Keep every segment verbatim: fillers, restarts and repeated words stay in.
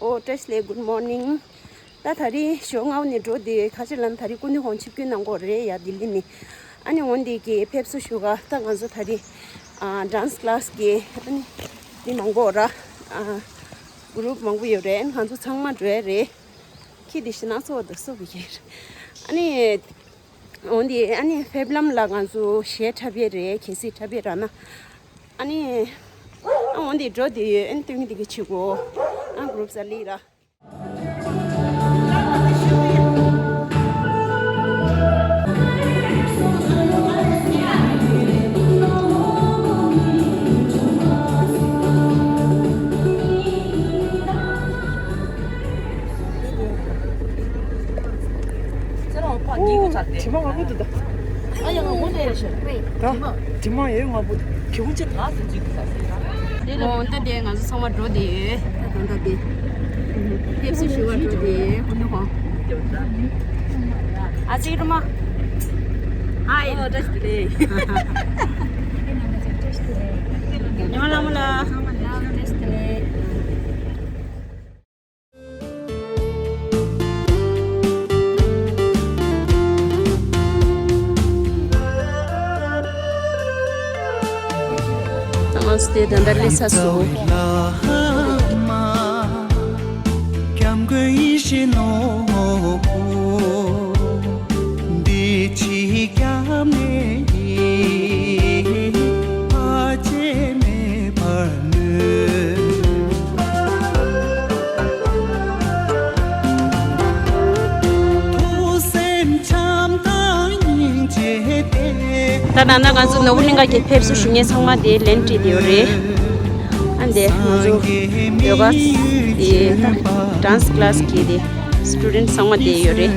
ཨོ་བཀྲ་ཤིས་བདེ་ལེགས། Good morning། ད་ད་རིང་ཞོགས་སྔ་པོ་ནས་འགྲོ་དེ་ཁ་ཆེ་ལ་ད་རིང་སྐུ་མདུན་ཁོང་ཆིབས་བསྒྱུར་གནང་གི་ཡོད་རེད་ཡ། ལྡི་ལི་ནས། ཨ་ནི་འོན་ཏེ་གི་ཕེབས་བསུ་ཞུ་ག་ད་ང་ཚོ་ད་རིང་ཨ་dance class་གི་ཨ་ནི་མི་མང་པོ་ར་ཨ་group་མང་པོ་ཡོད་རེད། ང་ཚོ་ཚང་མ་འགྲོ་ཡ་རེད། ཁྱི་དེ་ཞེ་ན་ཚོ་འདུག་སོ་བི་ཡེར། ཨ་ནི་འོན་ཏེ་ཨ་ནི་ཕེབས་ལམ་ལ་ང་ཚོ་གཞས་འཁྲབ་ཡས་རེད། གལ་སྲིད་འཁྲབ་ཡས་རག་ན། ཨ་ནི་ཨ་འོན་ཏེ་འགྲོ་དེ་ཡོད། ཨ་ནི་སྟོན་གི་དེ་གི་བྱེད་གོ། ཨ་group་ས་ལི་ར། དྲི་མ་ང་པོ་འདུག་ད། ཨ་ཡ་ང་པོ་འདུག་ཡ་ཤ། ད་དྲི་མ་ཡོད་ང་པོ་གི་ཧུ་ཅི་ད། འོ་ད་དེ་ང་ཚོ་ཚང་མ་འགྲོ་དེ་ཡོད། ད་ད་དེ་ཕེབས་བསུ་ཞུ་བ་འགྲོ་དེ་ཡོད། ཁོ་ནི་ཧོ། ཨ་ཅིག་རུ་མ། ཧའི། ཨོ་བཀྲ་ཤིས་བདེ་ལེགས། ཉི་མ་ལ་མོ་ལ། ང་ཚོ་དེ་ད་ལྟ་སླེབས་ཚར་སོང་། ད་ད་ལྟ་ང་ཚོ་ནོར་བུ་གླིང་ག་གི་ཕེབས་བསུ་ཞུ་མཁན་ཚང་མ་དེ་ལན་བྲིས་དེ་ཡོད་རེད། ཨ་འདི་ང་ཚོ་ཡོ་ག་དེ་dance class་གི་དེ་student་ཚང་མ་དེ་ཡོད་རེད།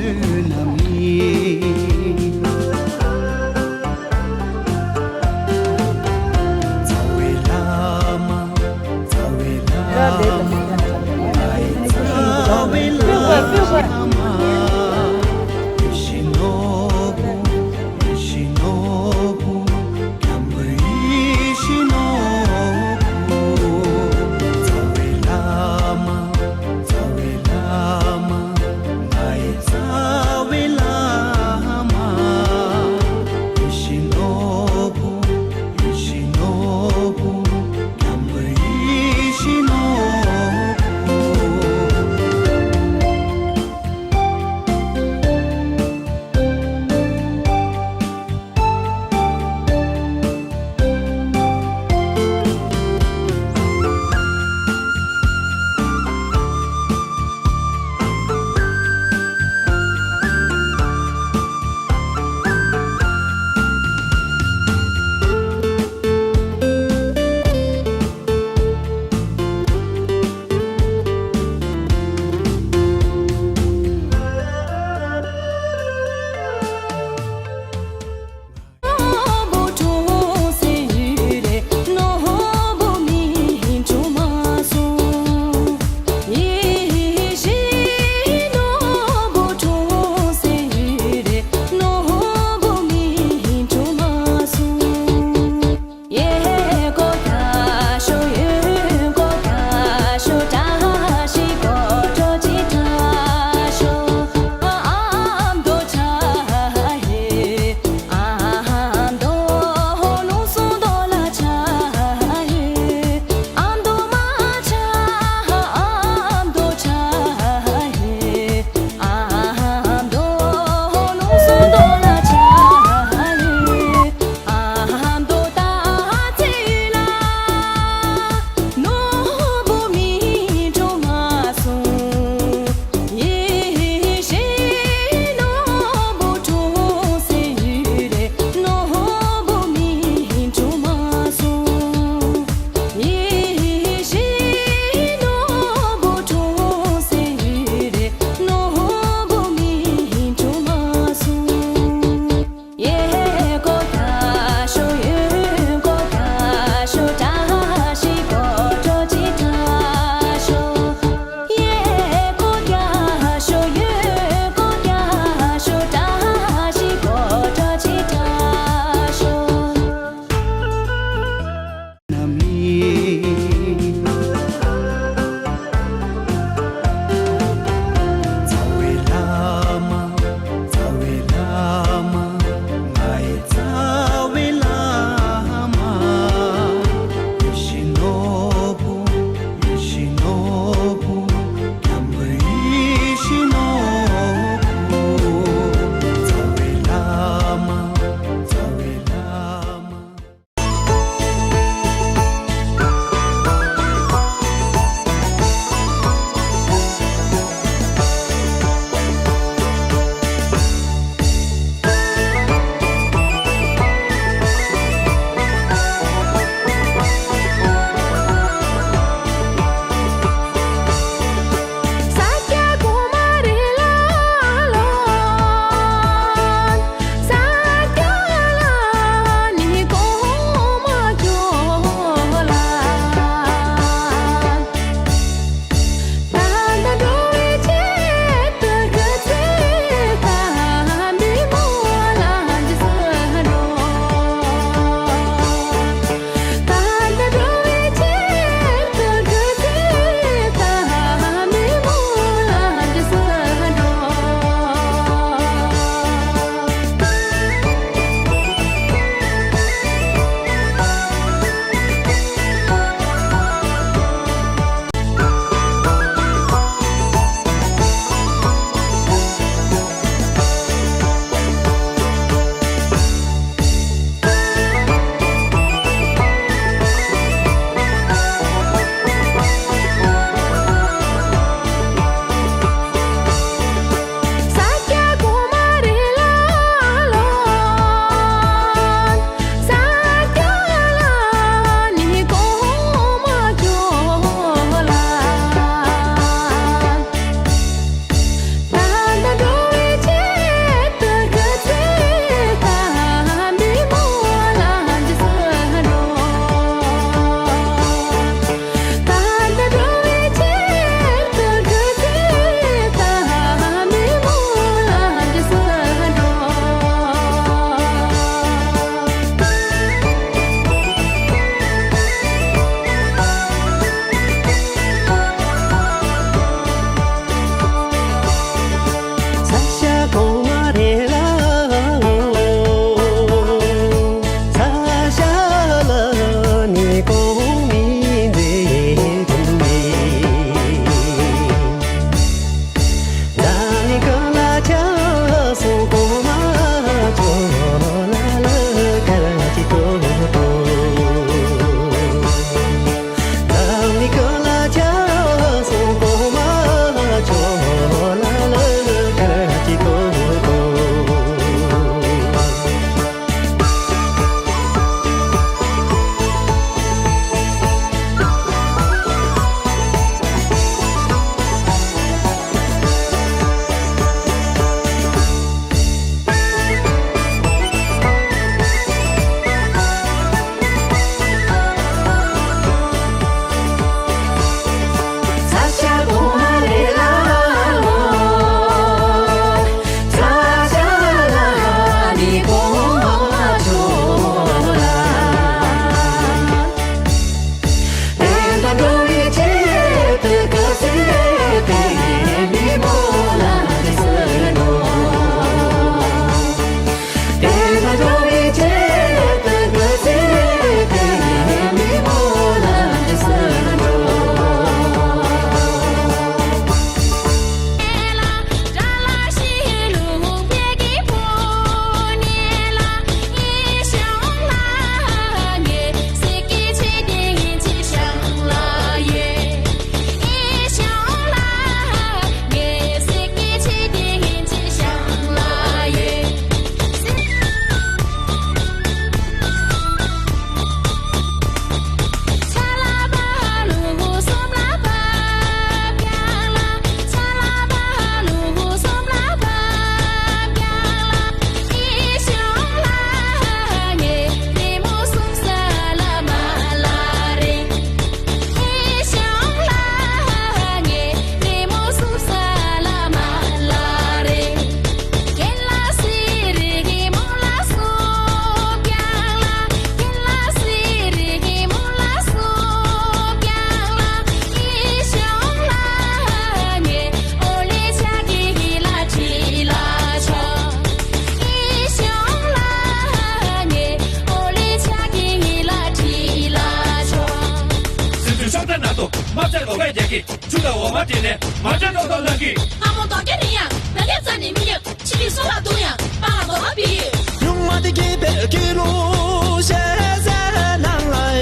འོ་མ་དེ་ནས་མ་བྱ་ཏོག་ཏོག་ལ་གི། ལྷ་མོ་རྡོ་རྗེ་རིང་ཡང་མི་ལེབ་རྩ་ནས་མི་ལེབ། ཕྱི་ལུས་སོ་ལ་བརྡུང་ཡང་པང་ལ་རྡོ་བ་བི། སྨྱུག་མ་དེ་སྐྱིད་པའི་སྐྱིད་ལུགས་ཤེས་ཟེར་ནང་ལ་ཨེ།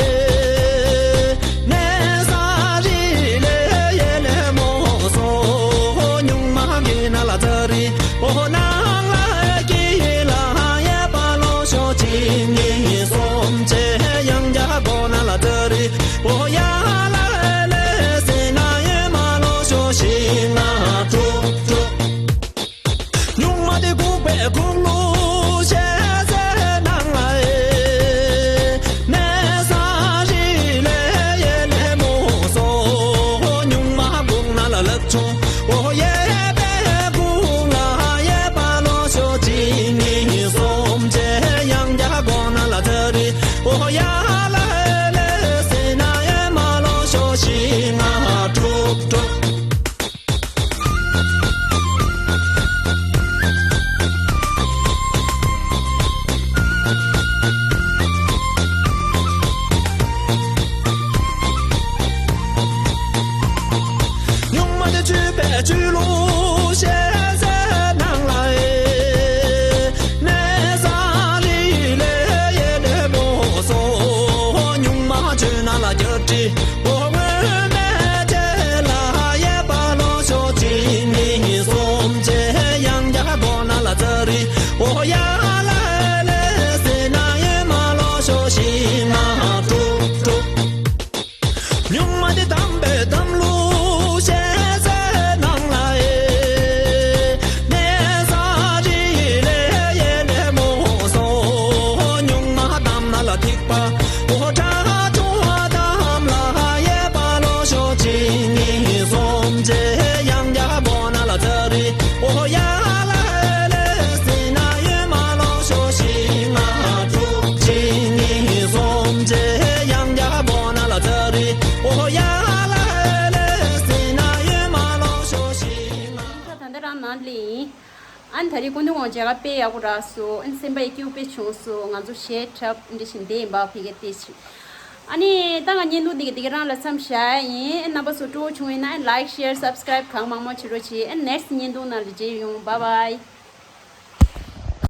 གནས་ས་རི་ལེ་ཡེ་ལེ་མོ་སོ། སྨྱུག་མ་གི་ན་ལ་ཙ་རི་འོ་ནང་ལ་ཨེ། སྐྱིད་ལ་ཡེ་པ་ལོ་ཤོ་གཅིག་གཉིས་གསུམ་བཅས་ཡང་རྒྱ་གོ་ན་ལ་ཙ་རི། ཨོ་ཡ་ལ་ལེ་སེ་ན་ཡེ་མ་ལོ་ཤོ་ཤི་ང་དྲུག་དྲུག། སྨྱུག་མ་དེ་གུག་པའི་གུག་ལུགས་ཤེས་ཟེར་ནང་ལ་ཨེ། གནས་ས་རི་ལེ་ཡེ་ལེ་མོ་སོ། སྨྱུག་མ་གུག་ན་ལ་ལག་ཆུང་ཨོ་ཡེ་པའི་གུག་ལ་ཡེ་པ་ལོ་ཤོ་གཅིག་གཉིས་གསུམ་བཅས་ཡང་རྒྱ་གོ་ན་ལ་ཙ་རི། ཨོ་ཡ་ལ་ལེ་སེ་ན་ཡེ་མ་ལོ་ཤོ་ཤི་ང་དྲུག་དྲུག། སྨྱུག་མ་དེ་བཅུད་པའི་བཅུད་ལུགས་ཤེས་ཟེར་ནང་ལ་ཨེ། གནས་ས་རི་ལེ་ཡེ་ལེ་མོ་སོ། སྨྱུག་མ་བཅུད་ན་ལ་རྒྱབ་དྲི། འོ་སྔོན་མའི་རྗེས་ལ་ཡེ་པ་ལོ་ཤོ་གཅིག་གཉིས་གསུམ་བཅས་ཡང་རྒྱ་གོ་ན་ལ་ཙ་རི། འོ་ཡ་ལ་ལེ་སེ་ན་ཡེ་མ་ལོ་ཤོ་ཤི་ང་དྲུག་དྲུག། སྨྱུག་མ་དེ་དམ་པའི་དམ་ལུགས་ཤེས་ཟེར་ནང་ལ་ཨེ། གནས་ས་རི་ལེ་ཡེ་ལེ་མོ་སོ། སྨྱུག་མ་དམ་ན་ལ་ཐིགས་པ། འོ་ཁྲ་ཆུང་བ་དམ་ལ་ཡེ་པ་ལོ་ཤོ་གཅིག་གཉིས་གསུམ་བཅས་ཡང་རྒྱ་གོ་ན་ལ་ཙ་རི། འོ་ཡ་ལ་ལེ་སེ་ན་ཡེ་མ་ལོ་ཤོ་ཤི་ང་དྲུག་གཅིག་གཉིས་གསུམ་བཅས་ཡང་རྒྱ་གོ་ན་ལ་ཙ་རི། འོ་ཡ་ལ་ལེ་སེ་ན་ཡེ་མ་ལོ་ཤོ་ཤི་ང་། ད་ལྟ་རང་ནང་ལ་ཡིན། ཨ་ནི་ད་རེས་སྐུ་མདུན་དབང་མཇལ་ཁ་དཔེ་ཡག་པོ་རག་སོང་། ཨ་ནི་སེམས་པ་ཡི་སྐྱིད་པོ་དཔེ་བྱུང་སོང་། ང་ཚོ་གཞས་འཁྲབ་འདི་བཞིན་བསྡད་ཡིན་པ་ཕ་གིར་བལྟས་ཤིག་ཨ་ནི་ད་ང་བརྙན་ཐུང་འདི་གི་འདི་ག་རང་ལ་མཚམས་བཞག་ཡིན། ཨ་ནི་རྣམ་པ་ཚོ་སྤྲོ་པོ་བྱུང་ཡིན་ན་ཨ་ནི་like, share, subscribe གང་མང་མང་བྱེད་རོགས་གྱིས། ཨ་ནི་next བརྙན་ཐུང་ནང་ལ་མཇལ་ཡོང་། Bye bye.